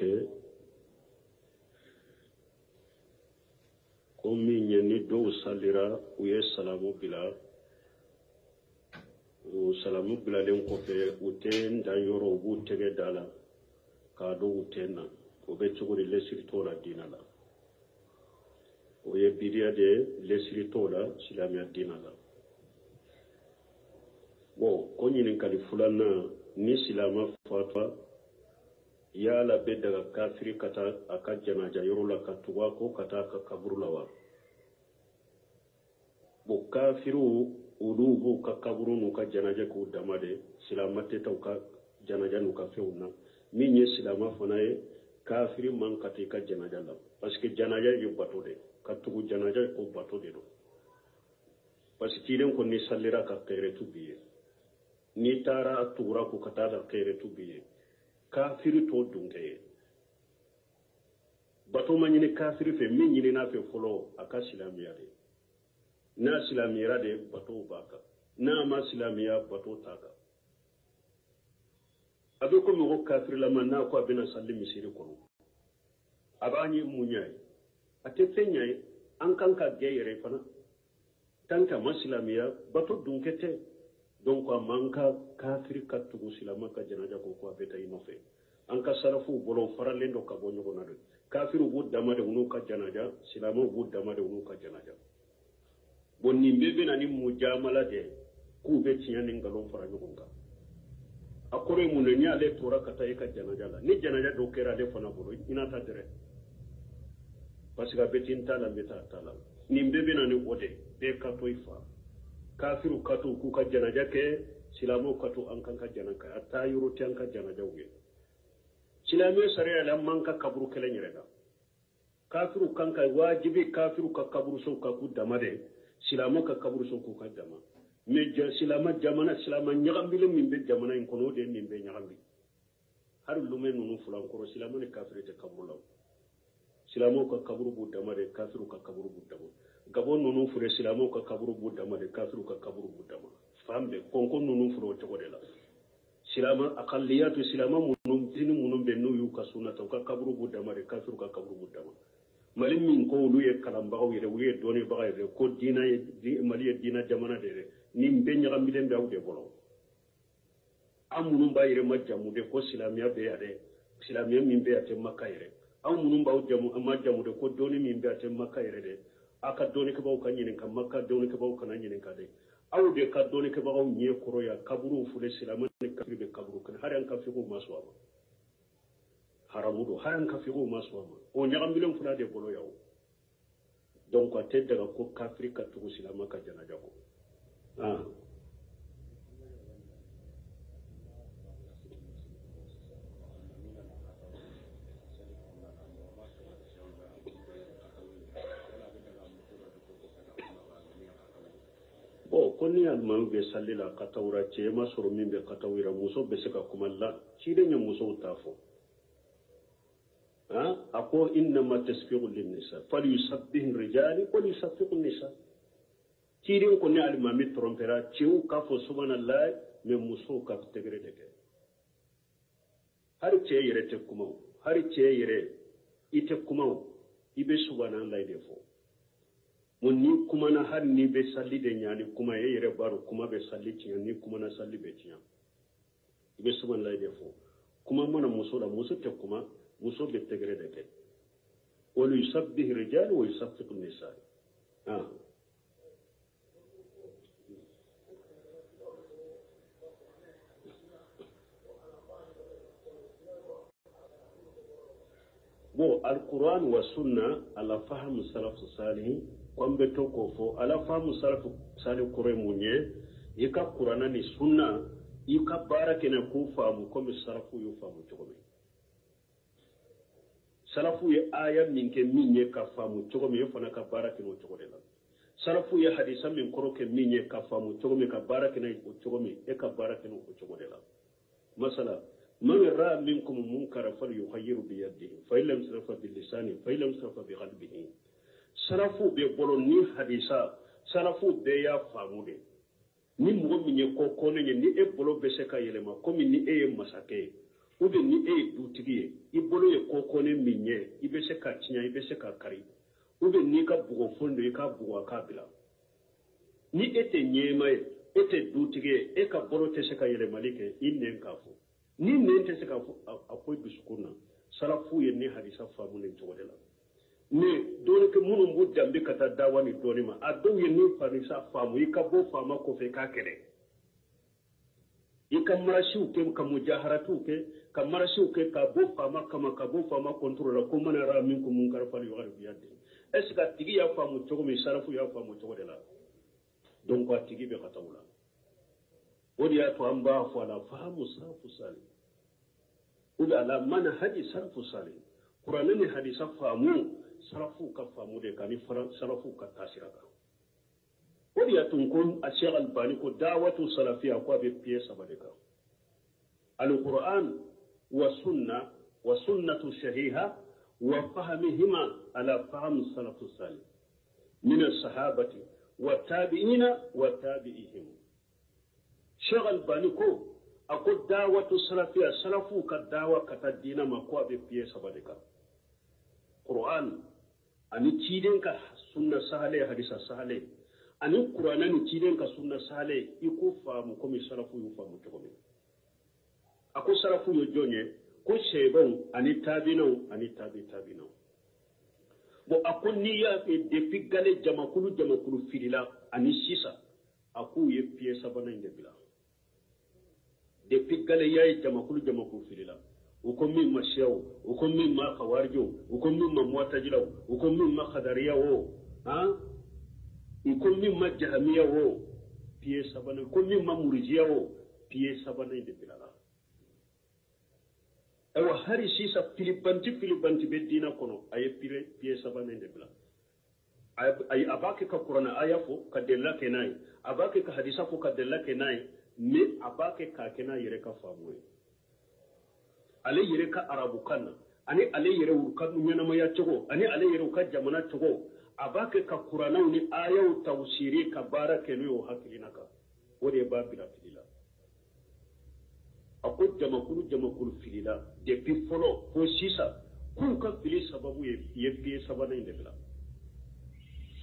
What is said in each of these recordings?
Kɛ ko min ye ni dɔw salira u ye salamu bila, o salamu bilalen kɔfɛ u tɛ dan yɔrɔ, u b'u tɛgɛ da la k'a dɔn u tɛ na. O bɛ cogo di? Lesiri t'o la diinɛ la. O ye bidiya de ye, lesiri t'o la silamɛya diinɛ la. Bon, ko ɲininkali filanan, ni silama fatura, yala bɛ daga kafiri ka taa a ka janaja yɔrɔ la ka tugu a kɔ ka taa a ka kaburu la wa? Bon, kafiriw olu b'u ka kaburu n'u ka janaja k'u dama de, silama tɛ taa u ka janaja n'u ka fɛnw na. Min ye silama fana ye, kafiri man ka taa i ka janaja la, parce que janaja ye bato de, ka tugu janaja ko bato de don. Parce que ciden ko n'i salira ka kɛrɛtu b'i ye, n'i taara a tugura ko ka taa la kɛrɛtu b'i ye. Kafiri t'o dun kɛ ye, bato ma ɲini kafiri fɛ. Min ɲinina fɛ fɔlɔ, a ka silamiya de. N'a silamiyara de, bato b'a kan. N'a ma silamiya, bato t'a kan. A bɛ komi ko kafirilama n'a ko a bɛna sali misiri kɔnɔ, a b'a ɲɛ mun ɲɛ ye? A tɛ fɛn ɲɛ ye. An kan ka gɛn yɛrɛ fana tant que a ma silamiya, bato dun kɛ tɛ. Donc a man ka kafiri ka tugu silama ka janaja ko ko a bɛ taa i nɔfɛ. An ka sarafuw bolo faralen don ka bɔ ɲɔgɔn na de. Kafiriw b'u dama de n'u ka janaja, silamɛw b'u dama de n'u ka janaja. Bon, nin bɛɛ bɛ na ni mujamala de ye, k'u bɛ tiɲɛ ni nkalon fara ɲɔgɔn kan. A kɔrɔ ye mun de? Ni ale tora ka taa e ka janaja la, ni janaja dɔ kɛra ale fana bolo, i n'a ta dɛrɛ, parce que a bɛ ti n ta la, n bɛ taa ta la. Nin bɛɛ bɛ na ni o de. Bɛɛ ka to i fa, kafiriw ka to k'u ka janaja kɛ, silamɛw ka to an kan ka jana kɛ. A taa yɔrɔ tɛ an ka janajaw ye. Silamɛ sariya la, man ka kaburu kɛlɛ yɛrɛ la. Kafiriw kan ka wajibi, kafiriw ka kaburusow ka k'u dama de, silamɛ ka kaburusow k'u ka dama. Mais silama jamana, silama ɲagamilen min bɛ jamana in kɔnɔ, o de ye nin bɛɛ ɲagami. Hali Lomé ninnu filan kɔrɔ, silamɛ ni kafiri tɛ kaburu la. Silamɛw ka kaburu b'u dama de, kafiriw ka kaburu b'u dama. Gabon ninnu filɛ, silamɛw ka kaburu b'u dama de, kafiriw ka kaburu b'u dama. Fan bɛɛ, kɔnko ninnu filɛ, o cogo de la. Silama akaliyatu, silama minnu dini minnu bɛ n'u y'u ka sunna ta, u ka kaburu b'u dama de, kafiriw ka kaburu b'u dama. Mali min ko olu ye kalanbagaw yɛrɛ, olu ye dɔnnibagaw yɛrɛ, ko diina ye, Mali ye diina jamana de yɛrɛ, nin bɛɛ ɲagamilen bɛ aw de bolo. An minnu b'a yɛrɛ ma jamu de ko silamɛya bɛ yan dɛ, silamɛya min bɛ yan tɛ Maka yɛrɛ. Aw minnu b'aw jamu ma jamu de ko dɔnni min bɛ yan tɛ Maka yɛrɛ dɛ, aw ka dɔnnikɛbagaw ka ɲininka, Maka dɔnnikɛbagaw kana ɲininka dɛ. Aw de ka dɔnnikɛbagaw ɲɛ kɔrɔ yan, kaburuw filɛ, silamɛ ni kafiri bɛ kaburu kɛnɛ. Hali an ka fikiw ma sɔn a ma, haramu don. Hali an ka fikiw ma sɔn a ma, o ɲagamilen fila de bolo yan o. Donc a tɛ daga ko kafiri ka tugu silamɛ ka janaja kɔ. Ah. Bon, ko ni alimami bɛ sali la ka tawura, cɛ ma sɔrɔ min bɛ ka tawura, muso bɛ se ka kuma la. Ciden ye musow ta fɔ, a ko innama tasfiqu linnisa falyusabbih rijali walyusaffiqu nisa. Ciden ko ni alimami tɔrɔmpɛra, cɛw k'a fɔ subhanallah, mais musow ka tɛgɛrɛ de kɛ. Hali cɛ yɛrɛ tɛ kuma o, hali cɛ yɛrɛ i tɛ kuma o, i bɛ subhanallah de fɔ. Mun ni kumana, hali n'i bɛ sali de ɲa ni kuma ye, e yɛrɛ b'a dɔn kuma bɛ sali tiɲɛ. Ni kumana, sali bɛ tiɲɛ. I bɛ subhanallah de fɔ. Kuma mana muso la, muso tɛ kuma, muso bɛ tɛgɛrɛ de kɛ. Walyusabbih rijal wa yusaffiqu nisa. Ah. Bon, alquran wa sunna ala fahamu salafu salihin, ko an bɛ to k'o fɔ. Ala fahamu salafu salih kɔrɔ ye mun ye? I ka kurana ni sunna, i ka baara kɛ n'a k'o faamu komi salafu y'o faamu cogo min. Salafu ye aya min kɛ min ye ka faamu cogo min, e fana ka baara kɛ n'o cogo de la. Salafu ye hadisa min kɔrɔ kɛ min ye ka faamu cogo min, ka baara kɛ n'o cogo min, e ka baara kɛ n'o cogo de la. Masala, man ra'a minkum munkara falyughayyiru biyadihi, fa in lam yastati' fa bilisani, fa in lam yastati' fa biqalbihi. Salafu bɛ bolo ni hadisa, salafu bɛɛ y'a faamu de. Ni mɔgɔ min ye ko kɔnnen ye, ni e bolo bɛ se ka yɛlɛma, komi ni e ye masakɛ ye. Ou bien ni e ye dutigi ye, i bolo ye kɔkɔni min ye, i bɛ se k'a tiɲɛ, i bɛ se k'a kari. Ou bien n'i ka bugɔfon don, i k'a bugɔ a k'a bila. Ni e tɛ ɲɛma ye, e tɛ dutigi ye, e ka bolo tɛ se ka yɛlɛmali kɛ, i nɛn k'a fɔ. Ni nɛn tɛ se k'a fɔ, a ko i dusukun na. Salafu ye ni hadisa faamu nin cogo de la. Mais dɔɔni kɛ minnu b'u danbe ka taa dawa ni dɔɔni ma, a dɔw ye ni hadisa faamu, i ka bɔ faama kɔfɛ i k'a kɛlɛ. I ka marasiw kɛ, ka mujaharatiw kɛ, ka marasiw kɛ ka bɔ faama kama, ka bɔ faama contre la, ko mana ra min ko munkar fali yughayyir biyadihi. Est ce que a tigi y'a faamu cogo min, salafu y'a faamu cogo de la. Donc a tigi bɛ ka taa o la. O de y'a to an b'a fɔ a la fahamu salafu salih, ou bien ala manhaji salafu salih. Kuranɛ ni hadisa faamu salafu ka faamu de kan, ni salafu ka taasira kan. O de y'a to ko a Cheikh Albani ko dawatu salafiya ko a bɛ pied saba de kan. Al-Qur'an wa sunna wa sunnatu sahiha wa fahmihima ala fahm salafu salih min as-sahabati wa tabi'ina wa tabi'ihim. Cheikh Albani ko a ko dawatu salafiya, salafu ka dawa ka taa diina ma, ko a bɛ pied saba de kan. Qur'an ani ciden ka sunna sahale, hadisa sahale, ani kuranɛ ni ciden ka sunna sahale, i ko faamu komi salafu y'u faamu cogo min. A ko salafu ye jɔn ye? Ko sɛbɛnw ani taabinaw ani tabi taabinaw. Bon, a ko n'i y'a ye depuis gale jamakulu jamakulu filila ani sisan, a k'u ye pied sabanan in de bila. Depuis gale y'a ye jamakulu jamakulu filila, u ko min ma siyaw, u ko min ma khawarijw, u ko min ma muwatajilaw, u ko min ma khadariyaw, han, u ko min ma jahamiya o, pied sabanan, ko min ma murijiya o, pied sabanan in de bilala. Ayiwa, hali sisan filibanti filibanti bɛ diinɛ kɔnɔ, a ye pied sabanan de bila. A b'a kɛ ka kuranɛ aya fɔ ka delila kɛ n'a ye, a b'a kɛ ka hadisa fɔ ka delila kɛ n'a ye, mais a b'a kɛ k'a kɛ n'a yɛrɛ ka faamu ye. Ale yɛrɛ ka arabukan na, ani ale yɛrɛ u ka ɲɛnamaya cogo, ani ale yɛrɛ u ka jamana cogo, a b'a kɛ ka kuranɛw ni ayaw tawsiri ka baara kɛ n'o ye o hakilina kan. O de b'a bila fili la. A ko jamakulu jamakulu filila depuis fɔlɔ fo sisan, k'u ka fili sababu ye ye pied sabanan in de bila.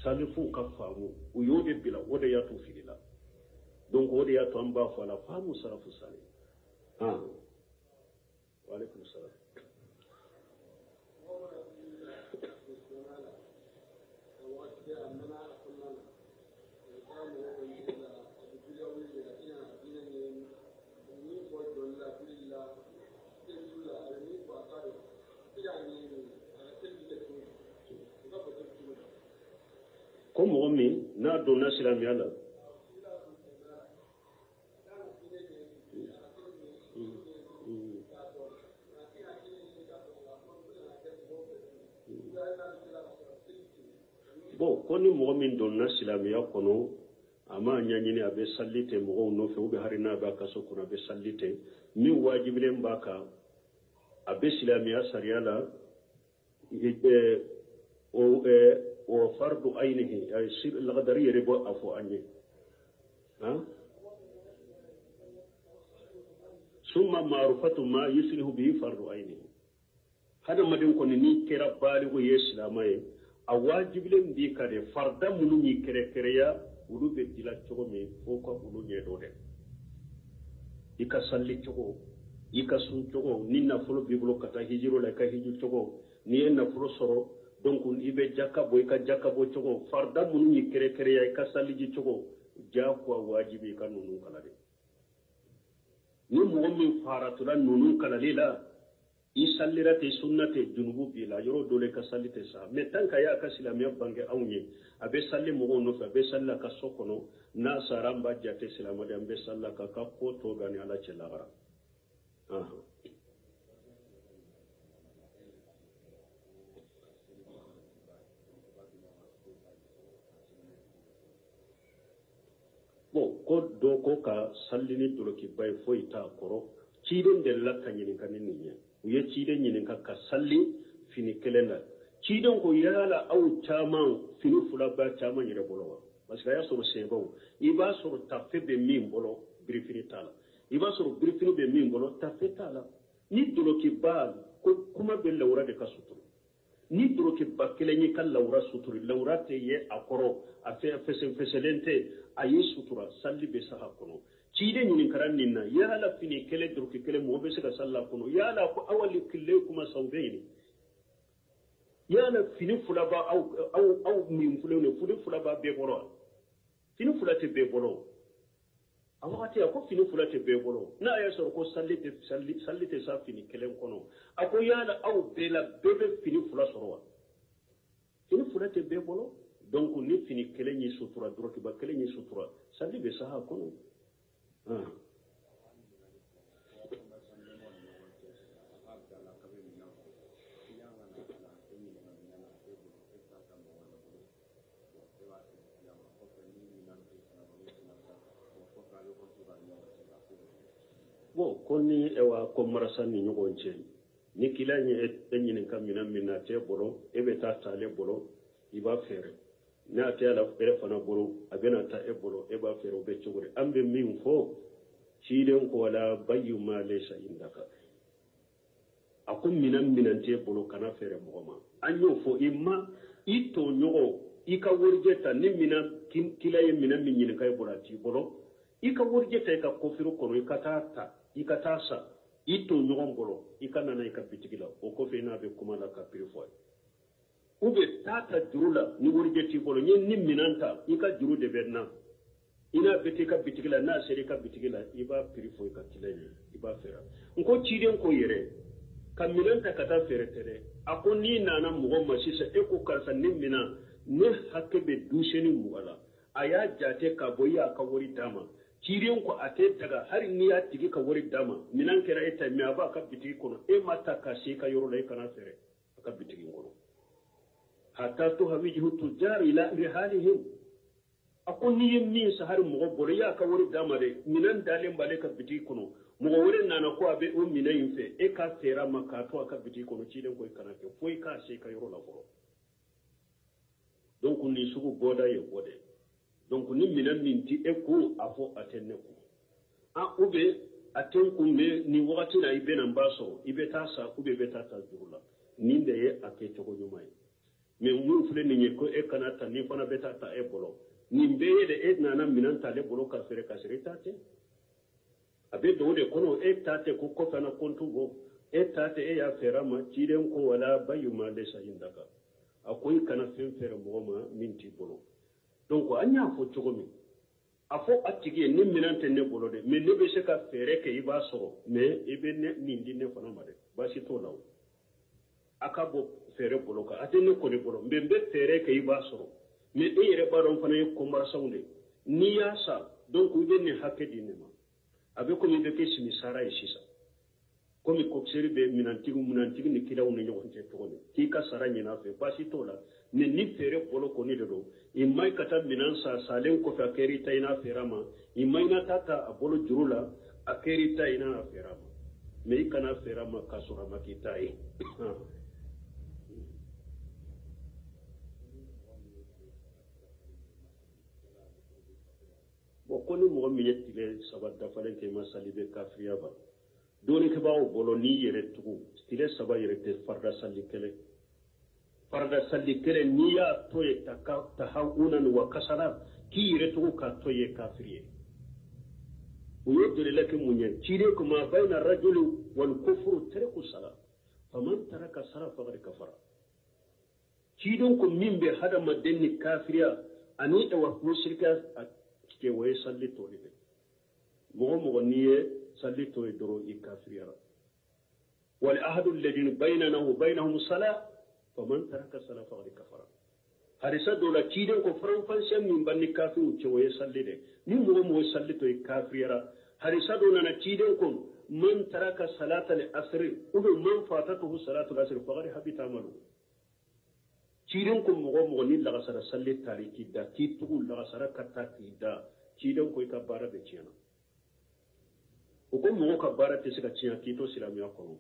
Salifuw ka faamu, u y'o de bila, o de y'a to filila. Donc o de y'a to an b'a fɔ a la faamu salafu salih. Han, wa alaikum salam. Ko mɔgɔ min n'a donna silamɛya la, bon, ko ni mɔgɔ min donna silamɛya kɔnɔ, a m'a ɲɛɲini, a bɛ sali ten mɔgɔw nɔfɛ, ou bien hali n'a b'a ka so kɔnɔ a bɛ sali ten, min wajibilen b'a kan, a bɛ silamɛya sariya la, o fardu ainihi, lagadari yɛrɛ bɔ a fɔ an ye. Summa ma'rufatu ma yuslihu bihi fardu ainihi. Hadamaden kɔni n'i kɛra baliku ye, silamɛ ye, a wajibilen b'i kan de, farida minnu y'i kɛrɛkɛrɛya, olu bɛ dila cogo min, fo ka olu ɲɛdɔn dɛ. I ka sali cogo, i ka sun cogo, ni nafolo b'i bolo ka taa hijiro la, i ka hiji cogo, n'i ye nafolo sɔrɔ, donc i bɛ jaka bɔ, i ka jaka bɔ cogo, farida minnu y'i kɛrɛkɛrɛya, i ka saliji cogo, diyagoya wajibi i ka ninnu kala de. Ni mɔgɔ min faratula ninnu kalali la, i salira tɛ, sunna tɛ, junubu b'i la, yɔrɔ dɔ la i ka sali tɛ sa. Mais tant que a y'a ka silamɛya bange anw ye, a bɛ sali mɔgɔw nɔfɛ, a bɛ sali la ka so kɔnɔ, n'a sara an b'a jate silamɛ de, an bɛ sali la k'a ka ko tɔ bɛ ani Ala cɛ lahara. Bon, ko dɔ ko ka sali ni dolokiba ye foyi t'a kɔrɔ. Ciden delila ka ɲininka ni nin ye. U ye ciden ɲininka ka sali fini kelen na. Ciden ko yala aw caman fini fila b'a caman yɛrɛ bolo wa? Parce que a y'a sɔrɔ sɛbɛnw, i b'a sɔrɔ tafe bɛ min bolo, birifini t'a la. I b'a sɔrɔ birifini bɛ min bolo, tafe t'a la. Ni dolokiba ko kuma bɛ lawura de ka suturu. Ni dolokiba kelen y'i ka lawura suturu, lawura tɛ ye a kɔrɔ, a fɛsɛfɛsɛlen tɛ, a ye sutura, sali bɛ sa a kɔnɔ. Ciden ɲininkara nin na, yala fini kelen doloki kelen mɔgɔ bɛ se ka sali a kɔnɔ? Yala ko awali kile kuma saw bɛ yen. Yala fini fila b'a aw min filɛ nin ye, fini fila b'a bɛɛ bolo. Fini fila tɛ bɛɛ bolo. A wagati a ko fini fila tɛ bɛɛ bolo. N'a y'a sɔrɔ ko sali tɛ sa fini kelen kɔnɔ. A ko yala aw bɛɛ la bɛɛ bɛ fini fila sɔrɔ wa? Fini fila tɛ bɛɛ bolo. Donc ni fini kelen ye sutura, dɔrɔkiba kelen ye sutura, sali bɛ sa a kɔnɔ. Bon, ko ni ewa ko marasa ni ɲɔgɔn cɛ, ni kila ye e ɲininka minɛn min na a t'e bolo, e bɛ taa ta ale bolo, i b'a feere. N'a tɛ ala e fana bolo, a bɛna ta e bolo, e b'a feere, o bɛ cogo di? An bɛ min fɔ, ciden ko la bayyuma laysa indaka. A ko minɛn t'e bolo, kana feere mɔgɔ ma. An y'o fɔ i ma, i tɔɲɔgɔn, i ka warijɛ ta, ni minɛn kila ye minɛn min ɲininka e bolo, a t'i bolo. I ka warijɛ ta i ka kɔfiri kɔnɔ, i ka taa ta, i ka taa sa, i to ɲɔgɔn bolo, i ka nana i ka bitigi la, o kɔfɛ i n'a bɛ kuma la ka prix fɔ a ye. Ou bien taa ta juru la ni warijɛ t'i bolo, n ye ni minɛn ta, i ka juru de bɛ na. I n'a bɛ t'i ka bitigi la, n'a sera i ka bitigi la, i b'a prix fɔ i ka kila ye, i b'a feere. N ko ciden ko yɛrɛ, ka minɛn ta ka taa feere tɛ dɛ. A ko n'i nana mɔgɔ ma sisan, e ko karisa ni minɛn, ne hakɛ bɛ 20 la. A y'a jate k'a bɔ i y'a ka wari d'a ma. Ciden ko a tɛ daga hali n'i y'a tigi ka wari d'a ma, minɛn kɛra e ta ye, mais a b'a ka bitigi kɔnɔ, e ma ta k'a se i ka yɔrɔ la, e kana feere a ka bitigi kɔnɔ. Hatta tuhawijihu tujjar ila rihalihim. A ko n'i ye min san hali mɔgɔ bolo, i y'a ka wari d'a ma dɛ, minɛn dalen b'ale ka bitigi kɔnɔ, mɔgɔ wɛrɛ nana ko a bɛ o minɛn in fɛ, e k'a feere a ma k'a to a ka bitigi kɔnɔ, ciden ko i kana kɛ, fo i k'a se i ka yɔrɔ la fɔlɔ. Donc nin sugu bɔda ye o de. Donc ni minɛn min ti e kun, a fɔ a tɛ ne kun. Ah, ou bien a tɛ n kun, mais nin wagati la i bɛna n b'a sɔrɔ, i bɛ taa san, ou bien i bɛ taa ta juru la. Nin de ye a kɛcogo ɲuman ye. Mais mun filɛ nin ye ko e kana ta, n'i fana bɛ taa ta e bolo. Nin bɛɛ ye de e nana minɛn ta ale bolo ka feere ka sɔrɔ i ta tɛ. A bɛ don o de kɔnɔ, e ta tɛ ko kɔfɛ na kɔntu bɔ. E ta tɛ, e y'a feere a ma, ciden ko wala bayyuma laysa indaka. A ko i kana fɛn feere mɔgɔ ma min t'i bolo. Donc an y'a fɔ cogo min, a fɔ a tigi ye ni minɛn tɛ ne bolo dɛ, mais ne bɛ se ka feere kɛ i b'a sɔrɔ, mais i bɛ nin di ne fana ma dɛ, baasi t'o la o. A ka bɔ feere bolo kan, a tɛ ne kɔni bolo, mais n bɛ feere kɛ i b'a sɔrɔ, mais e yɛrɛ b'a dɔn fana ye commerçant de, n'i y'a san, donc i bɛ nin hakɛ di ne ma. A bɛ komi i bɛ kɛ simisara ye sisan, komi coxeur bɛ minɛntigi ni kilaw ni ɲɔgɔn cɛ cogo min, k'i ka sara ɲini a fɛ, baasi t'o la. Mais ni feere bolo kɔni de don, i ma i ka taa minɛn san, salen kɔfɛ a kɛra i ta i n'a feere a ma, i ma i na taa ta a bolo juru la, a kɛra i ta i n'a feere a ma, mais i kana feere a ma k'a sɔrɔ a ma k'i ta ye. Bon, ko ni mɔgɔ min ye tile 3 dafalen kɛ i ma sali, bɛ kafiriya ba. Dɔnnikɛbagaw bolo n'i yɛrɛ tugu, tile 3 yɛrɛ tɛ farida sali kelen. Farida sali kelen n'i y'a to yen tahawunan wa kasala, k'i yɛrɛ tugu k'a to yen kafiri ye. U ye delila kɛ mun ye? Ciden ko ma bayna rajuli wal kufru tariku sala, faman taraka sala faqad kafara. Ciden ko min bɛ hadamaden ni kafiriya ani ewa musirika a kɛ o ye sali tɔ de kɛ. Mɔgɔ mɔgɔ n'i ye sali tɔ ye dɔrɔn i kafiriyara. Wal ahadu alladhina baynana wa baynahum sala faman taraka sala faqad kafara. Hadisa dɔ la ciden ko faranfasiya min b'an ni kafiriw cɛ o ye sali de. Ni mɔgɔ mɔgɔ sali tɔ i kafiriyara. Hadisa dɔ nana ciden ko man taraka salata al asri ou bien man fatatuhu salatu al asri faqad habita amalu. Ciden ko mɔgɔ mɔgɔ ni lagasara sali taari k'i da, k'i tugu lagasara ka taa k'i da, ciden ko i ka baara bɛ tiɲɛna. O ko mɔgɔ ka baara tɛ se ka tiɲɛ k'i to silamɛya kɔnɔ.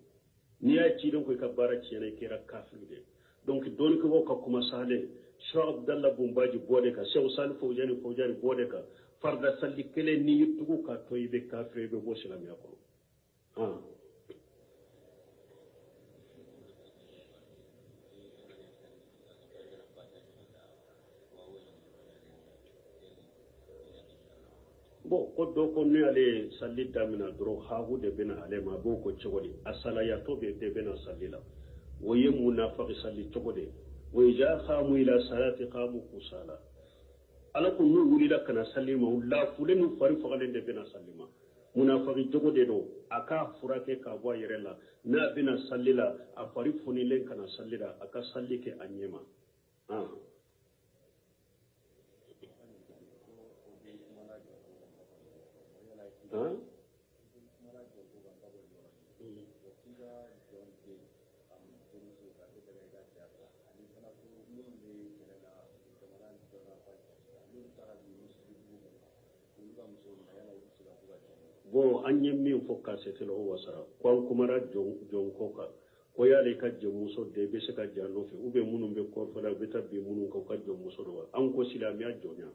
N'i y'a ye ciden ko i ka baara tiɲɛna, i kɛra kafiri de. Donc dɔnnikɛbaaw ka kuma salen, Cheikh Abdallah Bumbaji bɔ de kan, Cheikh Salih Fawzani bɔ de kan, farida sali kelen n'i ye tugu k'a to i bɛ kafiri, i bɛ bɔ silamɛya kɔnɔ. Ko dɔ ko ne ale ye sali daminɛ dɔrɔn hahu de bɛna ale ma, a b'o ko cogo di? A salayatɔ bɛ de bɛna sali la, o ye munafaki sali cogo de ye. Wa iza qamu ila salati qamu kusala, Ala ko n'u wulila ka na sali ma, u lafulen n'u fari fagalen de bɛna sali ma. Munafaki jogo de don, a k'a furakɛ k'a bɔ a yɛrɛ la. N'a bɛna sali la, a fari fonilen ka na sali la, a ka sali kɛ a ɲɛ ma. Bon, an ye min fɔ kasɛti la, o wasara. Ko an kumara jɔn ko kan, ko y'ale ka jɔnmuso den bɛ se ka ja nɔfɛ, ou bien minnu bɛ kɔfɛ la, u bɛ taa bin minnu kan, u ka jɔnmuso dɔ wa. An ko silamɛya jɔnya,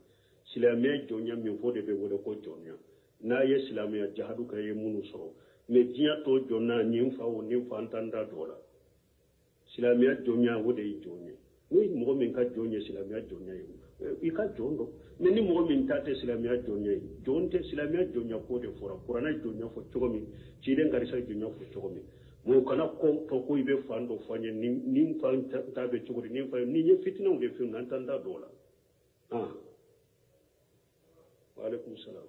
silamɛya jɔnya min fɔ de bɛ wele ko jɔnya. N'a ye silamɛya jahadu kɛ, ye minnu sɔrɔ. Mais diɲɛ tɔ jɔnna, nin fa o nin fa, an t'an da don o la. Silamɛya jɔnya, o de ye jɔn ye. Ni mɔgɔ min ka jɔn ye silamɛya jɔnya ye, i ka jɔn dɔn. Mais ni mɔgɔ min ta tɛ silamɛya jɔnya ye, jɔn tɛ. Silamɛya jɔnya ko de fɔra, kuranɛ jɔnya fɔ cogo min, ciden karisa jɔnya fɔ cogo min. Mɔgɔ kana ko tɔ ko i bɛ fan dɔ fɔ an ye, ni fan ta bɛ cogo di, ni fan ni ye fitinaw de fɛn, an t'an da don o la. Wa alaikum salam.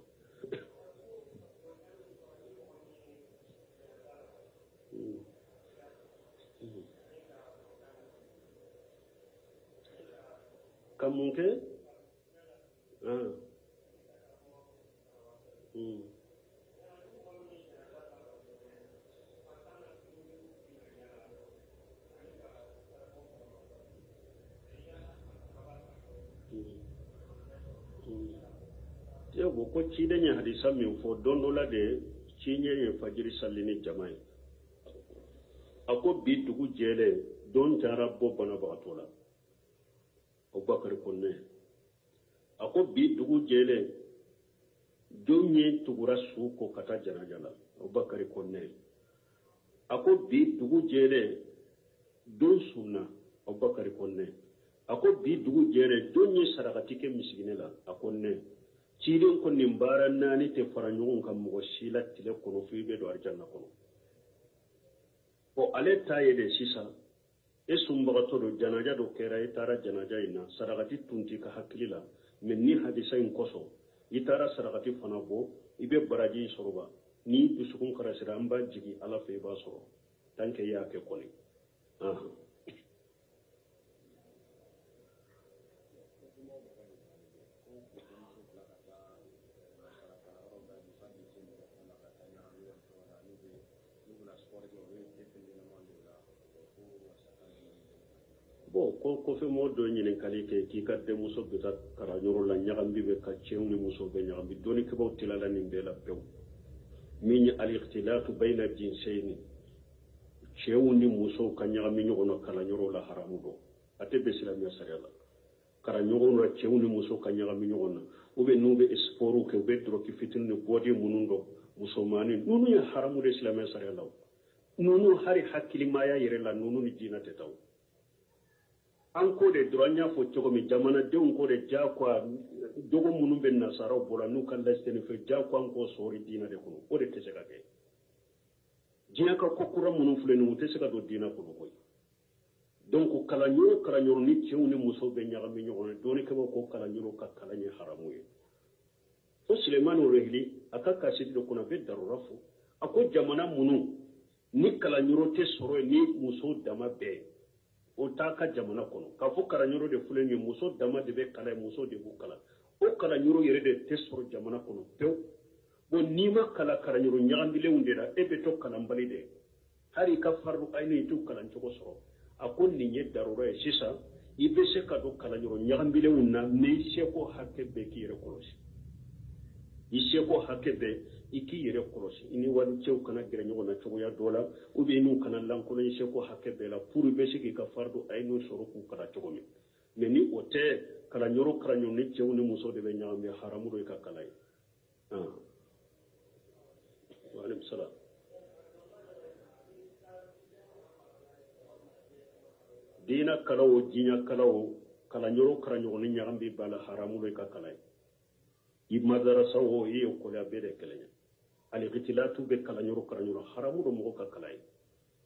Ka mun kɛ? Ko ciden ye hadisa min fɔ don dɔ la de, ciɲɛ ye fajiri sali ni jama ye. A ko bi dugu jɛlen, don taara bɔ banabagatɔ la. Abubakar ko ne. A ko bi dugu jɛlen, don ye tugura su ko ka taa janaja la. Abubakar ko ne. A ko bi dugu jɛlen, don sunna. Abubakar ko ne. A ko bi dugu jɛlen, don ye sarakati kɛ misigine la. A ko ne. Ciden ko nin baara naani tɛ fara ɲɔgɔn kan mɔgɔ si la tile kɔnɔ fo i bɛ don arijanna kɔnɔ. Bon, ale ta ye de sisan, e sunbagatɔ don, janaja dɔ kɛra, e taara janaja in na, sarakati tun t'i ka hakili la, mais ni hadisa in kosɔn i taara sarakati fana bɔ, i bɛ baraji in sɔrɔ wa? N'i dusukun karasira, an b'a jigin Ala fɛ, i b'a sɔrɔ tant que i y'a kɛ kɔni. Bon, ko kɔfɛ mɔgɔ dɔ ɲininkali kɛ k'i ka denmuso bɛ taa kalanyɔrɔ la, ɲagami bɛ ka cɛw ni musow bɛ ɲagami. Dɔnnikɛbaw tilala nin bɛɛ la pewu. Min ye al-ikhtilatu bayna jinsayni, cɛw ni musow ka ɲagami ɲɔgɔn na kalanyɔrɔ la, haramu don, a tɛ bɛn silamɛya sariya la. Kalanyɔrɔ la, cɛw ni musow ka ɲagami ɲɔgɔn na, ou bien n'u bɛ sport kɛ, u bɛ dɔrɔki fitinin ni bɔden minnu dɔn, musomanin ninnu ye haramu de silamɛya sariya la. Ninnu hali hakilimaya yɛrɛ la, ninnu ni diinɛ tɛ taa. An ko de dɔrɔn, an y'a fɔ cogo min, jamanadenw ko de diyagoya, jogo minnu bɛ nasaraw bolo n'u ka laïcité ni fɛn, diyagoya an k'o sɔrɔ diinɛ de kɔnɔ, o de tɛ se ka kɛ. Diɲɛ ka ko kura minnu filɛ nin ye, u tɛ se ka don diinɛ kɔnɔ koyi. Donc kalanyɔrɔ kalanyɔrɔ ni cɛw ni musow bɛ ɲagami ɲɔgɔn na, dɔnnikɛbaw ko kalanyɔrɔ ka kalan ye haramu ye. Fo Sulemani Rohili a ka kasidi dɔ kɔnɔ, a bɛ darura fɔ, a ko jamana minnu ni kalanyɔrɔ tɛ sɔrɔ yen ni musow dama bɛɛ, o t'a ka jamana kɔnɔ. K'a fɔ kalanyɔrɔ de filɛ nin ye, muso dama de bɛ kalan yen, muso de b'u kalan, o kalanyɔrɔ yɛrɛ de tɛ sɔrɔ jamana kɔnɔ pewu. Bon, n'i ma kalan kalanyɔrɔ ɲagamilenw de la, e bɛ to kalanbali de ye, hali i ka fardu ayini i t'u kalan cogo sɔrɔ. A ko nin ye darura ye sisan, i bɛ se ka don kalanyɔrɔ ɲagamilenw na, mais i seko hakɛ bɛɛ k'i yɛrɛ kɔlɔsi, i seko hakɛ bɛɛ i k'i yɛrɛ kɔlɔsi, i ni walicɛw kana gɛrɛ ɲɔgɔn na cogoya dɔ la, ou bien i n'u kana lankolon, i seko hakɛ bɛɛ la pour i bɛ se k'i ka fardu ayini sɔrɔ k'u kalan cogo min. Mais ni o tɛ, kalanyɔrɔ kalanyɔrɔ ni cɛw ni musow de bɛ ɲagami, haramu don i ka kalan ye. Wa aleykum salaam. Diinɛ kalan o, diɲɛ kalan o, kalanyɔrɔ kalanyɔrɔ ni ɲagami b'a la, haramu don i ka kalan ye. I madarasa o i ekɔli a bɛɛ de kelen ye. Alikitilaatu bɛ kalan yɔrɔ kalan yɔrɔ haramu don mɔgɔ ka kalan ye.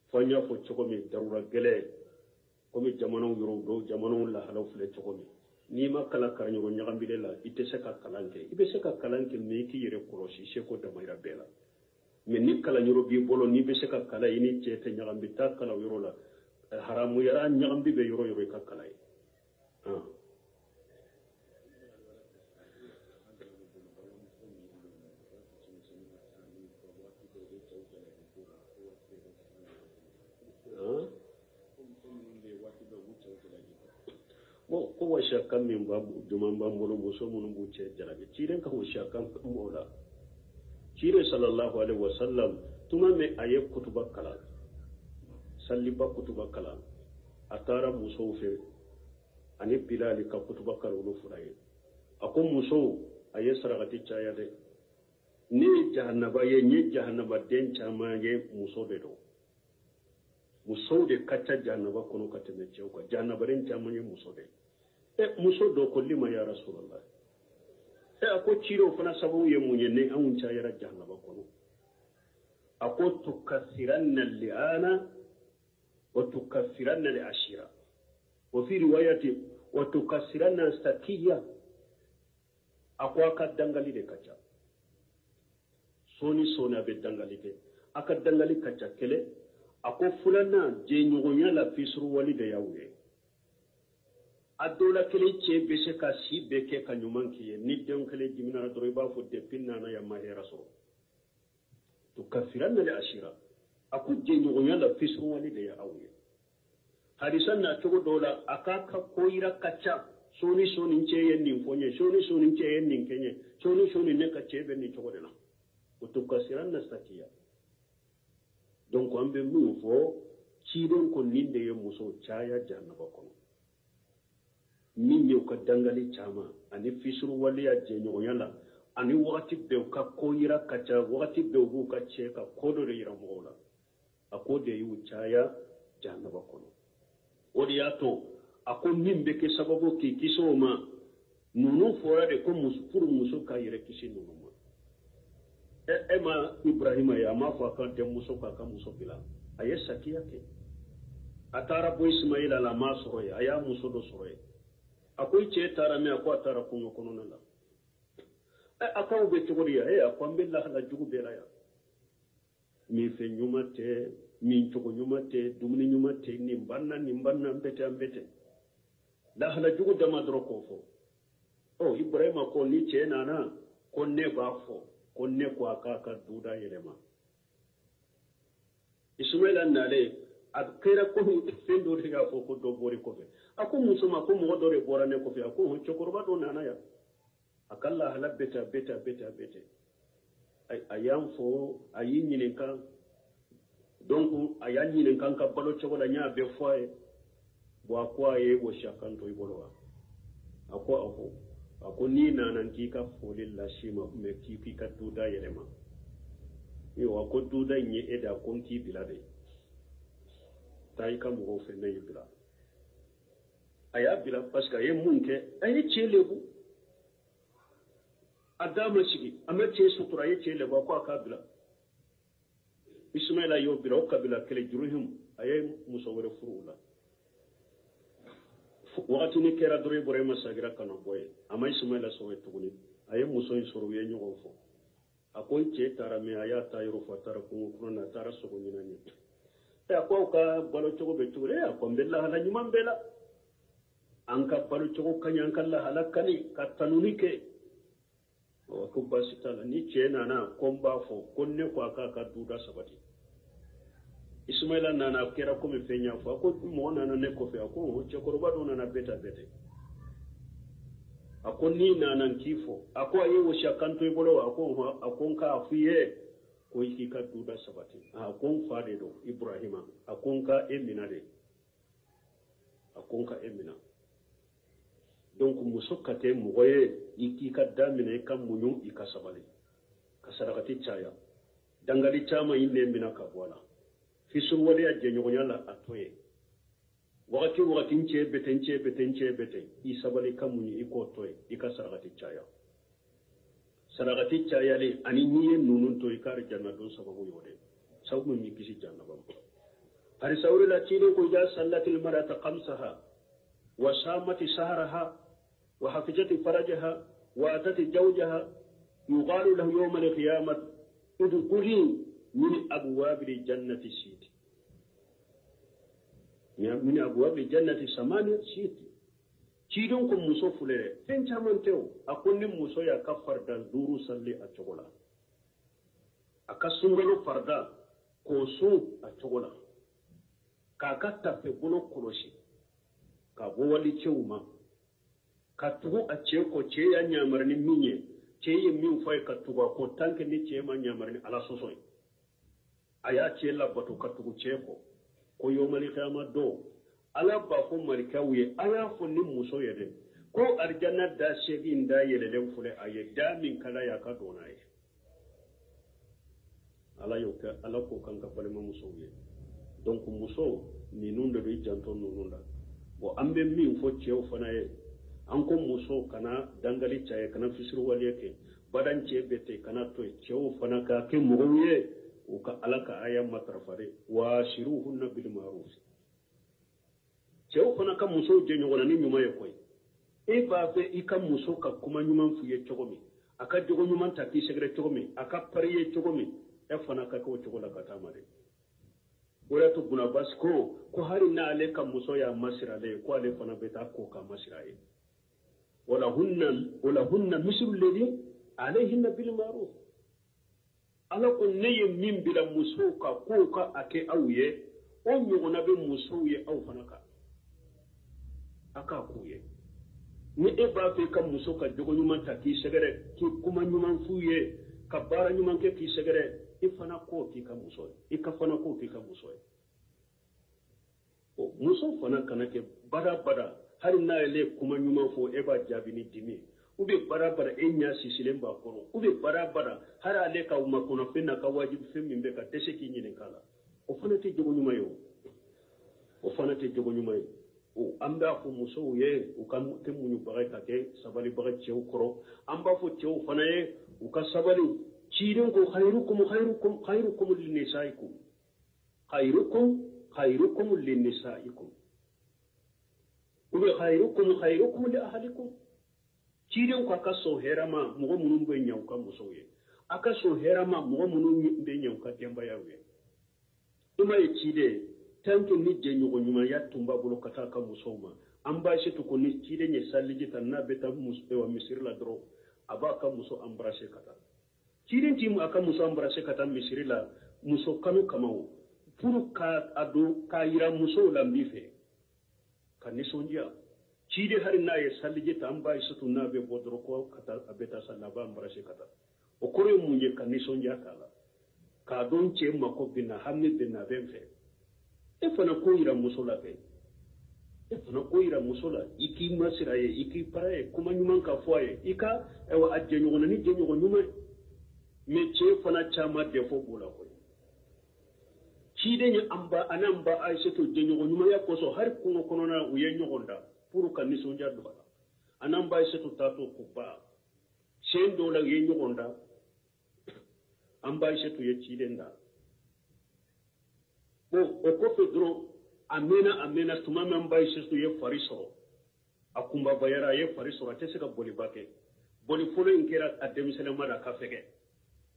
Fo an y'a fɔ cogo min darura gɛlɛn komi jamanaw yɔrɔw dɔw jamanaw lahalaw filɛ cogo min. N'i ma kalan kalanyɔrɔ ɲagamilen la i tɛ se ka kalan kɛ. I bɛ se ka kalan kɛ mais i k'i yɛrɛ kɔlɔsi seko damayira bɛɛ la. Mais ni kalanyɔrɔ b'i bolo n'i bɛ se ka kalan i ni cɛ tɛ ɲagami taa kalan yɔrɔ la. Haramuyara ɲagami bɛ yɔrɔ yɔrɔ i ka kalan ye. Bon ko wasiya kan min b'a juman b'an bolo muso minnu b'u cɛ jalaki ciden ka wasiya kan b'o la. Ciden sallallahu alaihi wasallam tuma min a ye kutuba kalan saliba kutuba kalan a taara musow fɛ ani Bilali ka kutuba kalan olu fila ye. A ko musow a ye sarakati caya dɛ. Ne ye jahanaba ye n ye jahanabaden caman ye muso de don. Musow de ka ca jahanaba kɔnɔ ka tɛmɛ cɛw kan. Jahanabaden caman ye muso de ye. Muso dɔ ko lima ya Rasulallah. A ko cirew fana sababu ye mun ye ne anw cayara jahanaba kɔnɔ. A ko tukasiranna li'ana wa tukasiranna li'ashira. Wa fi riwayati wa tukasiranna sakiya. A ko a ka dangali de ka ca. Sɔɔni sɔɔni a bɛ dangali kɛ. A ka dangali ka ca kelen. A ko filanan jɛɲɔgɔnya la fisuruwali de y'aw ye. A dɔw la kelen cɛ bɛ se ka si bɛɛ kɛ ka ɲuman k'i ye ni den kelen jiminna dɔrɔn i b'a fɔ depuis nana yan ma hɛrɛ sɔrɔ. Tukasiranna li'ashira. A ko jɛɲɔgɔnya la fisuruwali de y'aw ye. Hadisa na cogo dɔw la a k'a ka ko yira ka ca. Sɔɔni sɔɔni cɛ ye nin fɔ n ye sɔɔni sɔɔni cɛ ye nin kɛ n ye sɔɔni sɔɔni ne ka cɛ bɛ nin cogo de la. O tukasiranna sakiya. Donc an bɛ min fɔ ciden ko nin de ye muso caya jahanaba kɔnɔ. Min ye u ka dangali caman ani fisuruwaleya jɛɲɔgɔnya la ani wagati bɛɛ u ka ko yira ka ca wagati bɛɛ u b'u ka cɛ ka ko dɔ de yira mɔgɔw la. A ko de y'u caya jahanaba kɔnɔ. O de y'a to a ko min bɛ kɛ sababu k'i kisi o ma ninnu fɔra de ko furu muso k'a yɛrɛ kisi ninnu ma. E ma Ibrahima ye a m'a fɔ a ka denmuso k'a ka muso bila a ye sakiya kɛ. A taara bɔ Ismaila la a m'a sɔrɔ yen a y'a muso dɔ sɔrɔ yen. A ko i cɛ taara min a ko a taara kungo kɔnɔna la. A k'aw bɛ cogo di yan? A ko an bɛ lahala jugu bɛɛ la yan. Minfɛn ɲuman tɛ min cogo ɲuman tɛ dumuni ɲuman tɛ nin banna nin banna an bɛ ten an bɛ ten. Lahala jugu dama dɔrɔn k'o fɔ. Ɔ Ibrahima ko ni cɛ nana ko ne b'a fɔ. Ko ne ko a k'a ka duda yɛlɛma. Ismaila nalen a kɛra komi fɛn dɔ de y'a fɔ ko dɔ bɔr'i kɔfɛ. A ko muso ma ko mɔgɔ dɔ de bɔra ne kɔfɛ. A ko cɛkɔrɔba dɔ nana yan. A ka lahala bɛ ten a bɛ ten a bɛ ten a bɛ ten. A y'an fɔ a y'i ɲininka donc a y'a ɲininka n ka balo cogo la n y'a bɛɛ fɔ a ye. Bon a ko a ye wɔsiya kan to i bolo wa? A ko awɔ. A ko n'i nana n k'i ka foli las'i ma mais k'i k'i ka duda yɛlɛma. A ko duda in ye e de a ko n k'i bila de. Taa i ka mɔgɔw fɛ ne y'i bila. A y'a bila parce que a ye mun kɛ a ye cɛ lebu. A da ma sigi a ma cɛ sutura a ye cɛ lebu a ko a k'a bila. Ismaila y'o bila o kabila kelen Juruhim a ye muso wɛrɛ furu o la. Wagati ni kɛra dɔrɔn Ibrahima sagira ka na bɔ yen. A ma Ismaila sɔrɔ yen tuguni. A ye muso in sɔrɔ u ye ɲɔgɔn fɔ. A ko i cɛ taara min a y'a ta yɔrɔ fɔ a taara kungo kɔnɔ na a taara sogo ɲini ɲɛ. A ko aw ka balo cogo bɛ cogo di? A ko n bɛ lahala ɲuman bɛɛ la. An ka balo cogo ka ɲi an ka lahala ka ɲi ka tanuni kɛ. A ko baasi t'a la ni cɛ nana ko n b'a fɔ ko ne ko a k'a ka duda sabati. Ismaila nana a kɛra komi fɛn y'a fɔ a ko mɔgɔ nana ne kɔfɛ a ko cɛkɔrɔba dɔ nana bɛɛ ta bɛɛ tɛ. A ko n'i nana n k'i fɔ a ko a ye wɔsiya kan to i bolo wa? A ko a ko n k'a f'i ye ko i k'i ka duda sabati. A ko n fa de don Ibrahima a ko n ka e mina de. A ko n ka e mina. Donc muso ka kɛ mɔgɔ ye i k'i ka da minɛ i ka muɲu i ka sabali ka sarakati caya dangali caman i nɛn minɛ ka bɔ a la. Fisuruwaleya jɛɲɔgɔnya la a to ye. Wagati wagati n cɛ bɛ ten n cɛ bɛ ten n cɛ bɛ ten i sabali ka muɲu i k'o to ye i ka sarakati caya. Sarakati cayalen ani n'i ye ninnu to i ka janna don sababu y'o de sababu min b'i kisi jahannama ma. Hadisa wɛrɛ la ciden ko iza sallatil mar'atu khamsaha wa samati sahraha wa hafizati farajaha wa atati zawjaha yuqalu lahu yawma al-qiyamah udkhuli min abwabil jannati shi'ti min abwabil jannati samaniya shi'ti. Ciden ko muso filɛ dɛ, fɛn caman tɛ o. A ko ni muso y'a ka farida 5 sali a cogo la, a ka sunkalo farida k'o sun a cogo la, k'a ka tafe bolo kɔlɔsi k'a bɔ wali cɛw ma, ka tugu a cɛ kɔ, cɛ y'a ɲamari ni min ye, cɛ ye min fɔ a ye ka tugu a kɔ, tant que ni cɛ ma ɲamari ni ala sɔsɔ ye, a y'a cɛ labato ka tugu cɛ kɔ. Ko yawmal qiyamah don ala b'a fɔ malikaw ye, a y'a fɔ ni muso ye dɛ, ko arijanna da 8 da yɛlɛlen filɛ a ye, da min ka d'a ye a ka don n'a ye. Ala y'o kɛ, ala k'o kan ka balimamusow ye. Donc muso ninnu de don, i janto ninnu la. Bon an bɛ min fɔ cɛw fana ye, an ko muso kana dangali caya, kana fisiriwale kɛ, badan cɛ bɛ ten, kana to yen. Cɛw fana ka kɛ mɔgɔw ye u ka ala ka aya matarafa dɛ, waashiruhunna bil ma'ruf. Cɛw fana ka musow jɛ ɲɔgɔn na ni ɲuman ye koyi. E b'a fɛ i ka muso ka kuma ɲuman f'u ye cogo min, a ka jogo ɲuman ta k'i sɛgɛrɛ cogo min, a ka pari ye cogo min, e fana ka kɛ o cogo la ka taa ma dɛ. O de y'a to Buna Abbas ko hali n'ale ka muso y'a masiri ale ye, ko ale fana bɛ taa ko k'a masiri a ye. Walahunna mislu alladhi alayhinna bil ma'ruf. Ala ko ne ye min bila musow kan k'o ka a kɛ aw ye, o ɲɔgɔnna bɛ musow ye aw fana kan, a k'a k'u ye. Ni e b'a fɛ ka muso ka jogo ɲuman ta k'i sɛgɛrɛ, k'i kuma ɲuman f'u ye, ka baara ɲuman kɛ k'i sɛgɛrɛ, i fana k'o k'i ka muso ye, i ka fana k'o k'i ka muso ye. O muso fana kana kɛ badabada, hali n'a yɛlɛ kuma ɲuman fɔ e b'a jaabi ni dimi ye, ou bien badabada e ɲɛ sisilen b'a kɔrɔ, ou bien badabada hali ale ka makɔnɔfɛn n'a ka wajibi fɛn min bɛ ka dɛsɛ k'i ɲininka a la, o fana tɛ jogo ɲuman ye o. O fana tɛ jogo ɲuman ye. O an b'a fɔ musow ye u ka kɛ muɲubaga ye, ka kɛ sabalibaga cɛw kɔrɔ. An b'a fɔ cɛw fana ye u ka sabali. Ciden ko khairukum khairukum khairukum linnisaikum, khairukum khairukum linnisaikum, ou bien khairukum khairukum li ahlikum. Ciden ko a ka sɔn hɛrɛ ma mɔgɔ minnu bɛ ɲɛ u ka musow ye, a ka sɔn hɛrɛ ma mɔgɔ minnu bɛ ɲɛ u ka denbayaw ye. I m'a ye ciden tant que ni jɛɲɔgɔn ɲumanya tun b'a bolo ka taa ka musow ma, an b'a se to ko ni ciden ye saliji ta n'a bɛ taa misiri la dɔrɔn, a b'a ka muso embrasser ka taa. Ciden ti a ka muso embrasser ka taa misiri la muso kanu kama o, pour ka a don k'a yira musow la n b'i fɛ ka nisɔndiya. Ciden hali n'a ye saliji ta, an b'a ye surtout n'a bɛ bɔ dɔrɔn ko ka taa, a bɛ taa sali la, a b'a embrasser ka taa. O kɔrɔ ye mun ye? Ka nisɔndiya k'a la, k'a dɔn cɛ mako bɛ na, hami bɛ na, a bɛ n fɛ. E fana k'o yira muso la kɛ, e fana k'o yira muso la, i k'i masiri a ye, i k'i para ye, kuma ɲuman ka fɔ a ye, i ka ayiwa a jɛɲɔgɔn na ni jɛɲɔgɔn ɲuman ye. Mais cɛ fana caman défaut b'o la koyi. Ciden ye an ba ani an ba Ayisetu jɛɲɔgɔn ɲumanya kosɔn, hali kungo kɔnɔna u ye ɲɔgɔn da pour ka nisɔndiya don a la. Ani an ba Ayisetu taatɔ ko ba sen dɔw la u ye ɲɔgɔn da, an ba Ayisetu ye ciden da. Bon o kɔfɛ dɔrɔn a mɛnna tuma min an ba Ayisetu ye fari sɔrɔ, a kunbabayara, a ye fari sɔrɔ, a tɛ se ka boliba kɛ. Boli fɔlɔ in kɛra a denmisɛnninma la a ka fɛgɛ.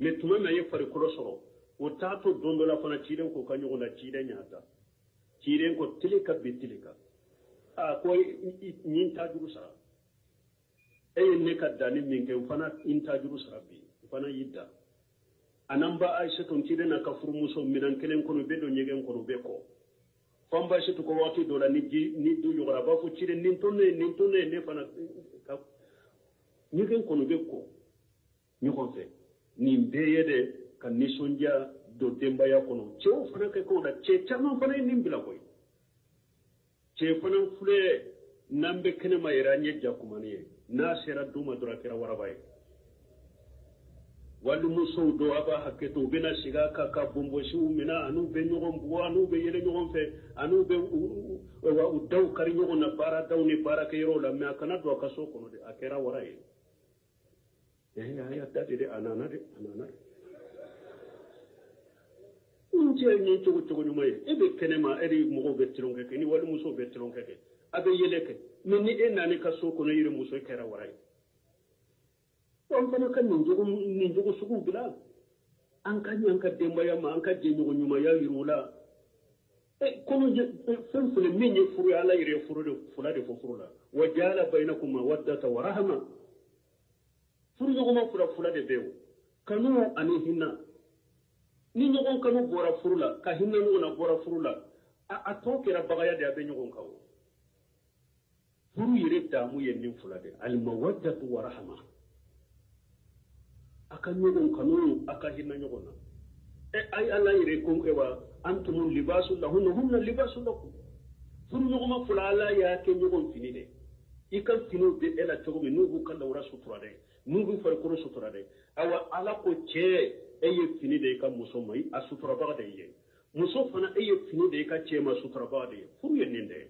Mais tuma min a ye farikolo sɔrɔ, o taatɔ don dɔ la fana ciden ko ka ɲɔgɔn da, ciden y'a da. Ciden ko tile ka bi tile kan. A ko n ta juru sara. E ye ne ka danni min kɛ, n fana n ta juru sara bi, n fana y'i da. A n'an ba Ayisetu ciden n'a ka furumuso minɛn kelen kɔnɔ, u bɛ don ɲɛgɛn kɔnɔ, u bɛ kɔ. Fo an ba Ayisetu ko waati dɔ la ni ji ni du ɲɔgɔnna, a b'a fɔ ciden nin to ne ye, nin to ne ye, ne fana ka ɲɛgɛn kɔnɔ, u bɛ kɔ ɲɔgɔn fɛ. Nin bɛɛ ye de ka nisɔndiya don denbaya kɔnɔ. Cɛw fana kɛ k'o la, cɛ caman fana ye nin bila koyi. Cɛ fana filɛ n'an bɛ kɛnɛma yɛrɛ, an ye jakumani ye, n'a sera du ma dɔrɔn a kɛra waraba ye. Walimusow dɔw a b'a hakɛ to, u bɛna sigi a kan ka bonbonsiw minɛ, an'u bɛ ɲɔgɔn bugɔ, an'u bɛ yɛlɛ ɲɔgɔn fɛ, an'u bɛ u daw kari ɲɔgɔn na baaradaw ni baarakɛyɔrɔw la. Mais a kana don a ka so kɔnɔ dɛ, a kɛra wara ye. A y'a da de dɛ, a nana dɛ, a nana dɛ. N cɛ nin cogo cogo ɲuman ye, e bɛ kɛnɛma, e ni mɔgɔw bɛ tulonkɛ kɛ, ni walimusow bɛ tulonkɛ kɛ, a bɛ yɛlɛ kɛ, mɛ ni e nana i ka so kɔnɔ, i yɛrɛ muso kɛra wara ye. An fana ka nin jogo sugu bila, an ka ɲi an ka denbaya ma, an ka jɛɲɔgɔn ɲumanya yir'u la. Komi fɛn filɛ min ye furu ye, Ala yɛrɛ ye furu de fila de fɔ furu la. Wa jaala bayinakum mawaddata wa rahama. Furu ɲɔgɔnma fila fila de bɛ yen, kanu ani hinɛ. Ni ɲɔgɔn kanu bɔra furu la, ka hinɛ ɲɔgɔn na bɔra furu la, a tɔ kɛra bagaya de, a bɛ ɲɔgɔn kan o. Furu yɛrɛ damu ye nin fila de, alimawaddatu wa rahama. A ka ɲɔgɔn kanu, a ka hinɛ ɲɔgɔn na. Ay Ala yɛrɛ ko wa antum libasu lahunna hunna libasu lakum. Furu ɲɔgɔnma fila Ala y'a kɛ ɲɔgɔn fini de. I ka finiw bɛ e la cogo min, n'u b'u ka lawura sutura dɛ, n'u b'u farikolo sutura dɛ. Awa Ala ko cɛ, e ye fini de i ka muso ma, a suturabaga de ye. Muso fana, e ye fini de i ka cɛ ma, suturabaga de ye. Furu ye nin de ye.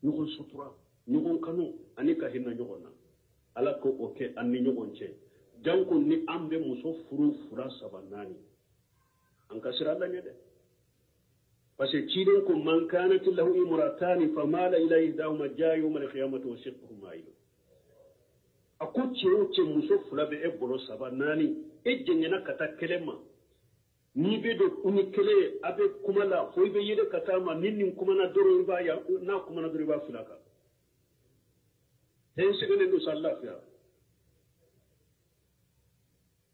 Ɲɔgɔn sutura, ɲɔgɔn kanu, ani ka hinɛ ɲɔgɔn na. Ala ko o kɛ an ni ɲɔgɔn cɛ. Janko ni an bɛ muso furu 2, 3, 4, an ka siran Ala ɲɛ dɛ. Parce que ciden ko man kanat lahu imratani famala ila ihdahuma jaa yawma alqiyamati wa shiqquhu ma'il. A ko cɛ o cɛ muso 2 bɛ e bolo, 3, 4, e jɛngɛnna ka taa kelen ma, n'i bɛ don u ni kelen ye, a bɛ kuma la fo i bɛ yɛlɛ ka taa ma, ni nin kumana dɔrɔn i b'a ya, n'a kumana dɔrɔn i b'a fili a kan. Ten sɛgɛnnen don sa lafiya.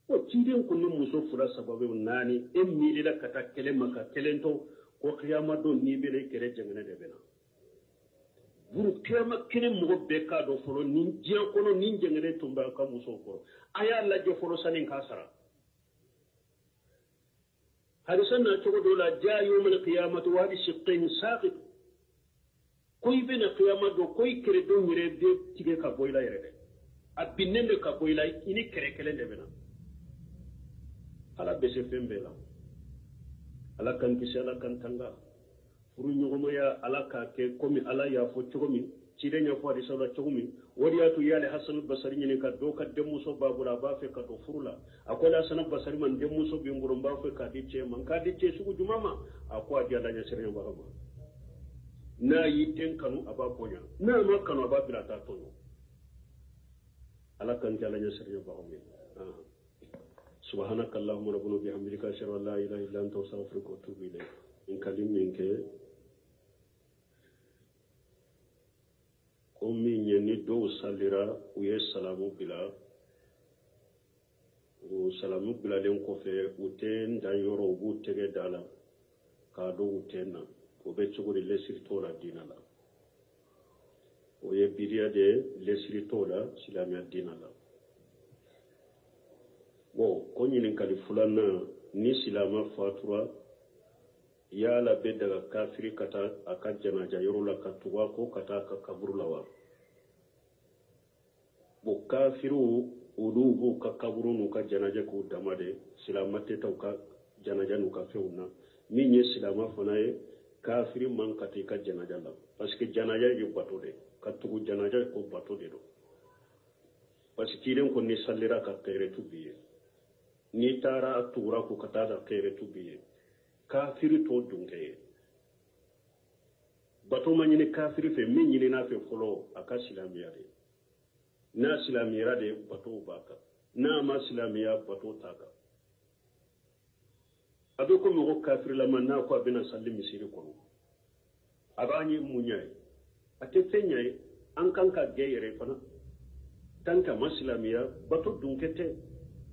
O ciden ko ni muso 2, 3 bɛ 4, e miirila ka taa kelen ma ka kelen to, ko kiyama don n'i bɛ na i kɛrɛ jɛngɛnɛ de bɛ na. Buru kiyama kelen mɔgɔ bɛɛ k'a dɔn fɔlɔ, nin diɲɛ kɔnɔ nin jɛngɛnɛ tun bɛ a ka musow kɔrɔ. A y'a lajɛ fɔlɔ sani k'a sara. Hadisa na cogo dɔ la, jaa yawmal qiyamati wa bi shiqqayn saqit. Ko i bɛna kiyama don, ko i kɛrɛdenw yɛrɛ bɛ tigɛ ka bɔ i la yɛrɛ dɛ. A binnen bɛ ka bɔ i la, i ni kɛrɛ kelen de bɛ na. Ala bɛ se fɛn bɛɛ la. Ala k'an kisi, Ala k'an tanga. Furu ɲɔgɔnmaya, Ala k'a kɛ komi Ala y'a fɔ cogo min, ciden y'a fɔ hadisa la cogo min. O de y'a to y'ale Hasan Basari ɲininka, dɔw ka denmuso b'a bolo, a b'a fɛ ka don furu la. A ko ale Hasan Basari ma, n denmuso bɛ n bolo, n b'a fɛ k'a di cɛ ma, n k'a di cɛ sugu jumɛn ma? A ko a di Ala ɲɛsiranɲɛbaga ma. N'a y'i den kanu, a b'a bonya, n'a ma kanu, a b'a bila a t'a tɔɲɔ. Ala k'an kɛ Ala ɲɛsiranɲɛbagaw ye. Subhanaka Allahumma rabbana bihamdika ashhadu an la ilaha illa anta astaghfiruka wa atubu ilayk. N ka di min kɛ ko min ye, ni dɔw salira u ye salamu bila, o salamu bilalen kɔfɛ u tɛ n dan yɔrɔ, u b'u tɛgɛ da la k'a dɔn u tɛ na. O bɛ cogo di? Lɛsiri t'o la diinɛ la. O ye bidiya de ye, lɛsiri t'o la silamɛya diinɛ la. Bon, ko ɲininkali filanan, ni silamɛ fatura, yala bɛ daga kafiri ka taa a ka janaja yɔrɔ la ka tugu a kɔ ka taa a ka kaburu la wa? Bon, kafiriw olu b'u ka kaburu n'u ka janaja k'u dama de, silamɛ tɛ taa u ka janaja n'u ka fɛnw na. Min ye silamɛ fana ye, kafiri man ka taa i ka janaja la, parce que janaja ye bato de, ka tugu janaja ko bato de don. Parce que ciden ko ni salira ka kɛrɛtu b'i ye, n'i taara a tugura ko ka taa ka kɛrɛtu b'i ye. Kafiri t'o dun kɛ ye. Bato ma ɲini kafiri fɛ, min ɲinina fɛ fɔlɔ, a ka silamɛya de. N'a silamɛyara de, bato b'a kan. N'a ma silamɛya, bato t'a kan. A bɛ ko mɔgɔ kafirilama n'a ko a bɛna sali misiri kɔnɔ, a b'a ɲɛ mun ɲɛ ye? A tɛ fɛn ɲɛ ye. An kan ka gɛn yɛrɛ fana. Tant que a ma silamɛya, bato dun kɛ tɛ.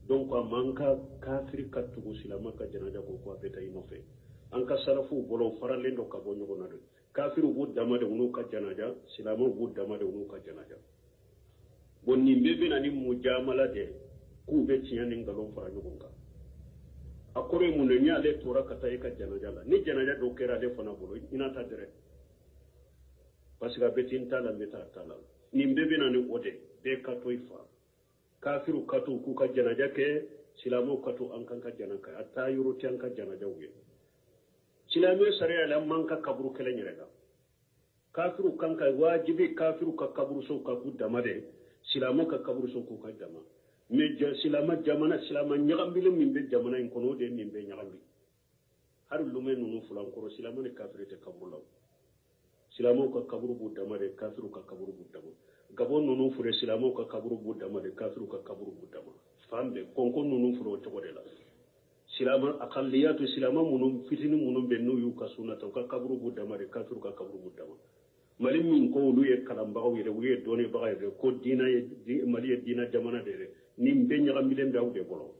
Donc a man ka kafiri ka tugu silamɛ ka janaja ko ko a bɛ taa i nɔfɛ. An ka sarafuw bolo faralen don ka bɔ ɲɔgɔn na de. Kafiriw b'u dama de n'u ka janaja, silamɛw b'u dama de n'u ka janaja. Bon, nin bɛɛ bɛ na ni mujamala de ye, k'u bɛ tiɲɛ ni nkalon fara ɲɔgɔn kan. A kɔrɔ ye mun de ye? N'ale tora ka taa i ka janaja la, ni janaja dɔ kɛra ale fana bolo, i n'a ta dɛrɛ. Parce que a bɛ t'i ta la, n bɛ taa ta la. Nin bɛɛ bɛ na ni o de ye, bɛɛ ka to i fa. Kafiriw ka to k'u ka janaja kɛ, silamɛw ka to an kan ka jana kɛ. A taa yɔrɔ tɛ an ka janajaw ye. Silamɛ sariya la, man ka kaburu kɛlɛ yɛrɛ kan. Kafiriw kan ka wajibi, kafiriw ka kaburusow ka k'u dama de, silamɛw ka kaburusow k'u ka dama. Mais silama jamana silama ɲagamilen min bɛ jamana in kɔnɔ, o de ye nin bɛɛ ɲagami. Hali Lomé ninnu fila kɔrɔ, silama ni kafiri tɛ kaburu la. Silamɛw ka kaburu b'u dama de, kafiriw ka kaburu b'u dama. Gabon ninnu fure, silamɛw ka kaburu b'u dama de, kafiriw ka kaburu b'u dama. Fan bɛɛ kɔnko ninnu fure o cogo de la. Silama akaliyatu, silama minnu fitinin minnu bɛ n'u y'u ka sunna ta, u ka kaburu b'u dama de, kafiriw ka kaburu b'u dama. Mali min ko olu ye kalanbagaw yɛrɛ, olu ye dɔnnibaga yɛrɛ, ko diinɛ ye, Mali ye diinɛ jamana de yɛrɛ, nin bɛɛ ɲagamilen bɛ aw de bolo.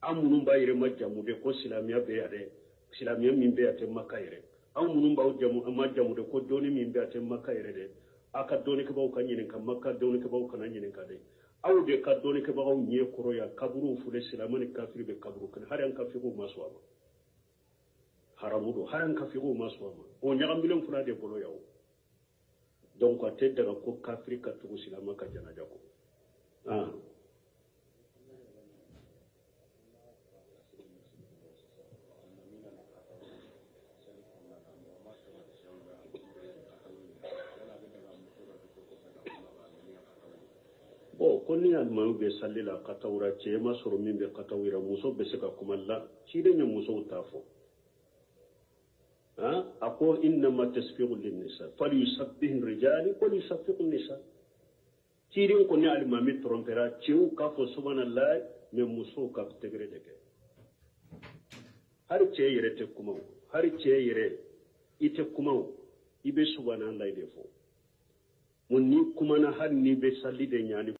An minnu b'a yɛrɛ ma jamu de ko silamɛya bɛ yan dɛ, silamɛya min bɛ yan tɛ Maka yɛrɛ. Aw minnu b'aw jamu ma jamu de ko dɔnni min bɛ yan tɛ Maka yɛrɛ dɛ, aw ka dɔnnikɛbagaw ka ɲininka, Maka dɔnnikɛbagaw kana ɲininka dɛ. Aw de ka dɔnnikɛbagaw ɲɛ kɔrɔ yan, kaburuw filɛ, silamɛ ni kafiri bɛ kaburu kɔnɔ, hali an ka fikiw ma sɔn a ma. Haramu don, hali an ka fikiw ma sɔn a ma. O ɲagamilen fila de bolo yan o. Donc a tɛ daga ko kafiri ka tugu silamɛ ka janaja kɔ. Bon, ko ni alimami bɛ sali la katawura, cɛ ma sɔrɔ min bɛ katawura, muso bɛ se ka kuma la. Ciden ye musow t'a fɔ. A ko innama tasfiqu linnisa falyusabbih rijali wa liyusaffiqu nisa. Ciden ko ni alimami tɔrɔmpɛra, cɛw k'a fɔ subhanallah, mais musow ka tɛgɛrɛ de kɛ. Hali cɛ yɛrɛ tɛ kuma o, hali cɛ yɛrɛ i tɛ kuma o, i bɛ subhanallah de fɔ. Mun ni kumana, hali n'i bɛ sali de ɲaani.